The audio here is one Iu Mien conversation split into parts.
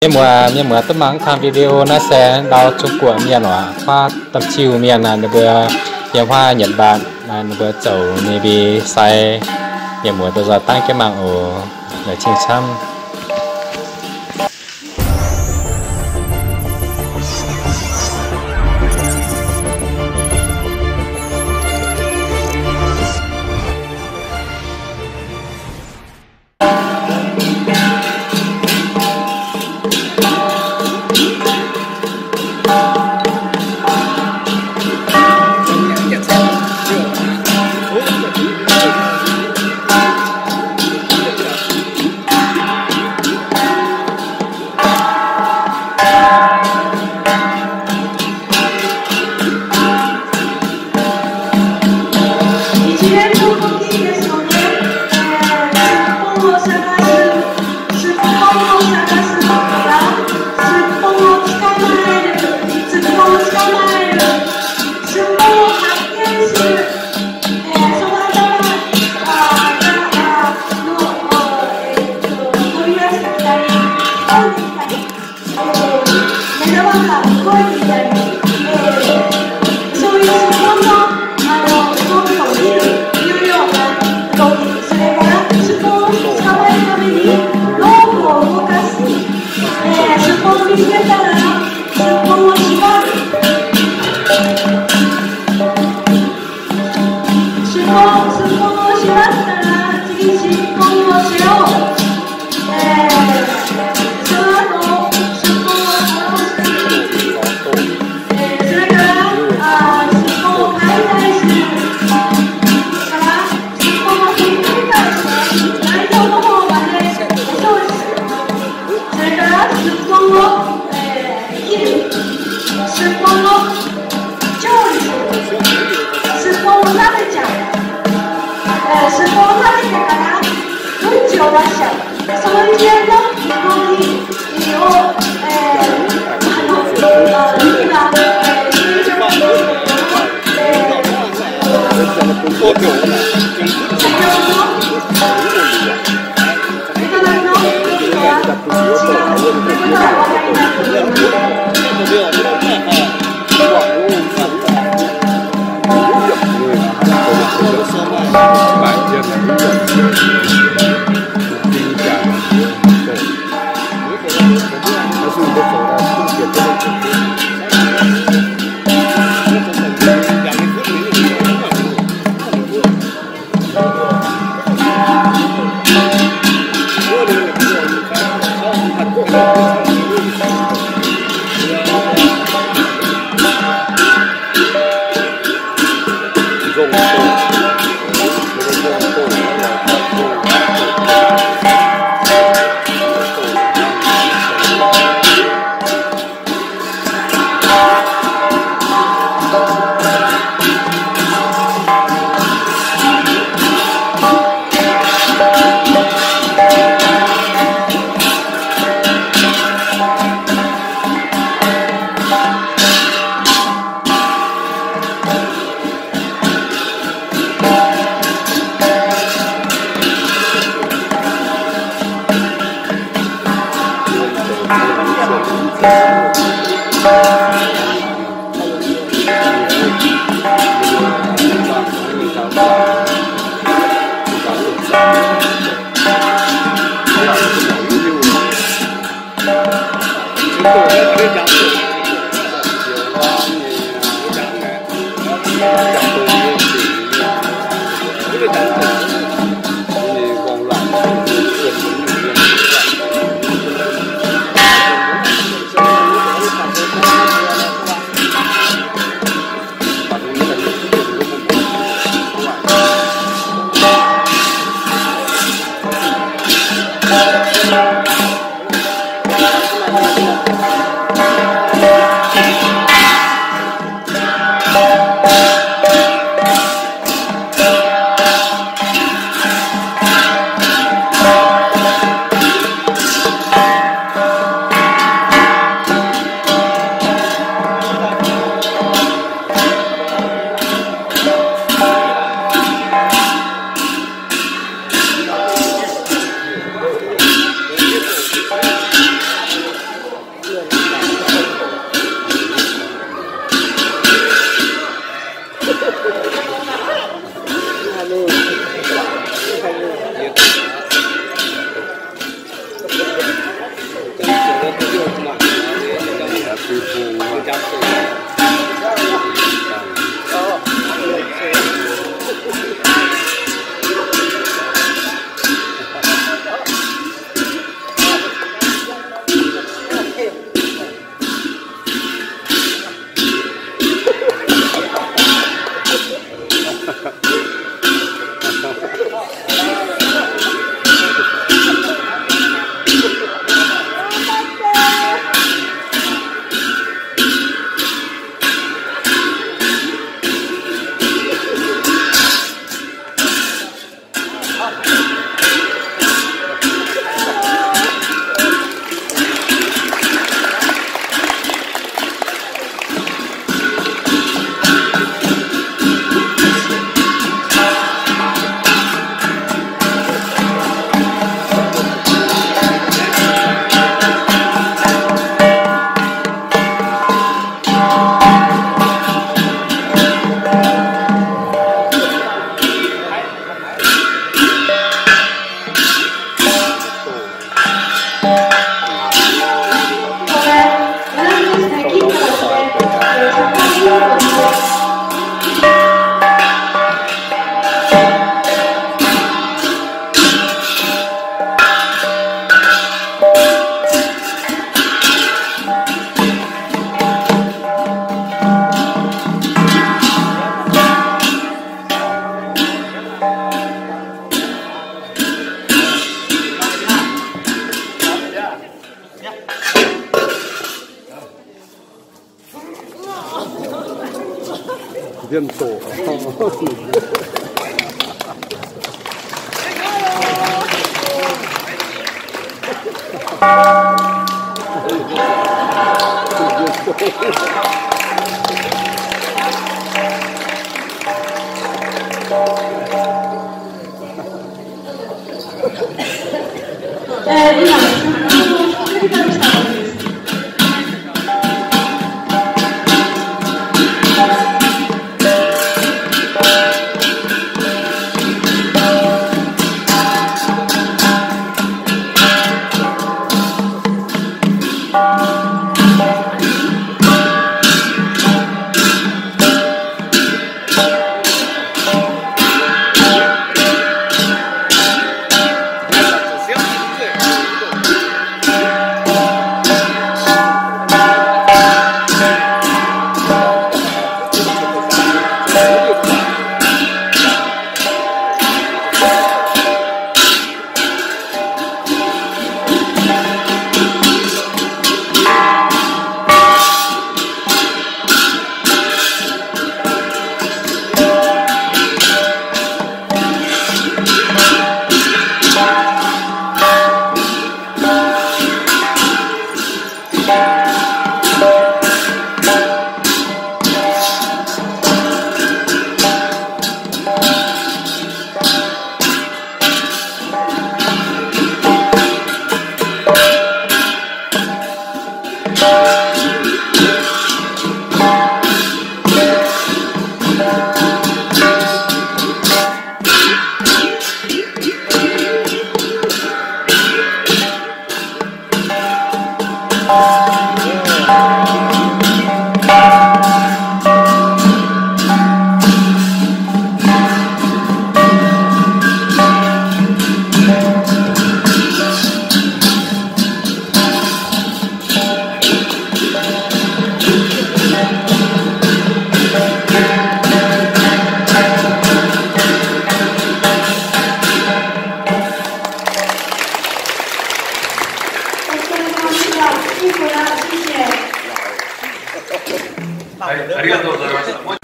Mienh muoz, mienh muoz duqv mangc kang video naaiv se ndau Zung Guoqv mienh oc, huaav Domh Ziuh mienh, ninh mbuo yiem huaav Nhật Bản, ninh mbuo zoux ninh mbuo sai mienh muoz doqc nzoih dangv jienv mangc oc. Laaix cing camv.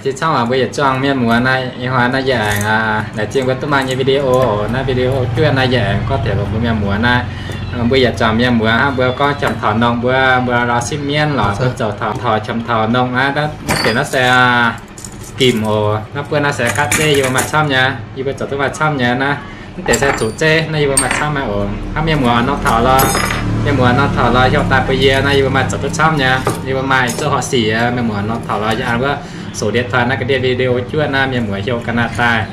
Ziex camv waac mbuo yietc zuangx mienh muoz naaiv, ih hnoi naaiv yie aengx laengz zingh mbuo duqv maaih nyei video oc. Naaiv video juov naaiv yie aengx gorngv taux mbuo mienh muoz naaiv, mbuo yietc zuangx mienh muoz hnangv mbuo gorngv qiemx taux nongh mbuo, mbuo lorz sipv mienv lorz mbuo zoux taux, taux qiemx taux nongh naaiv, naaiv deix naaiv se gimc oc. Naaiv buonv naaiv se gaatv zeiv yie mbuo maaih camv nyei, yie mbuo zoux duqv maaih camv nyei naaiv. Mv deix se zuqc zeiv naaiv yie mbuo maaih camv nyei oc. Hnangv mienh muoz nor taux lorz, mienh muoz nor taux lorz heuc daaih bun yie naaiv yie mbuo maaih zoux duqv camv nyei, yie mbuo maaih zouv horqc sic. Mienh muoz nor taux lorz yie an wuov soqc ndiev taux naaiv ga'ndiev video juov naaiv mienh muoz heuc ga'naaiv daaih.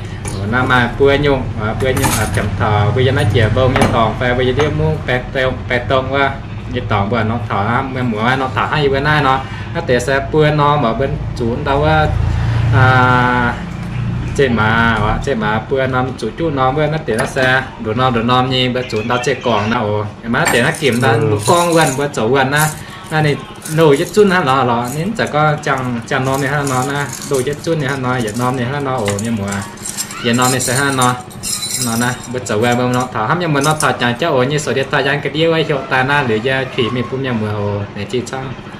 Naaiv maaih buo nyungc, buo nyungc qiemx taux mbuo yiem naaiv jiex mbong nyei dorngx fai mbuo yiem ndiev mungv baeqc dongh wuov nyei dorngx mbuo nor taux hnangv mienh muoz nor taux hnangv yie mbuo naaiv nor. Naaiv deix se buo norm oc, mbuo zuqc ndau wuov, zeiv maaz, zeiv maaz buo norm zuqc juqv norm wuov. Naaiv deix naaiv se nduqc norm nduqc norm nyei, mbuo zuqc ndau zeiv gorngc naaiv oc. Mv baac naaiv deix naaiv gemh naaiv mbuo gorngv wuonh, mbuo zoux wuonh naaiv, naaiv ninh loz jienv zunv hnangv nor lorqc. Ninh mv zeiz gorngv ziangh norm ninh hnangv nor naaiv, loz jienv zunv ninh hnangv nor, yietc norm ninh hnangv nor oc, mienh muoz. Yietc norm ninh se hnangv nor. Nor naaiv mbuo zoux wuonh mbuo norm taux hnamv mienh muoz norm taux jangx jauv oc, nyei sou diex daaih yan ga'ndiev wuov heuc daaih naaiv liuz yie tuix mingh bun mienh muoz oc, ninh zinh cangv.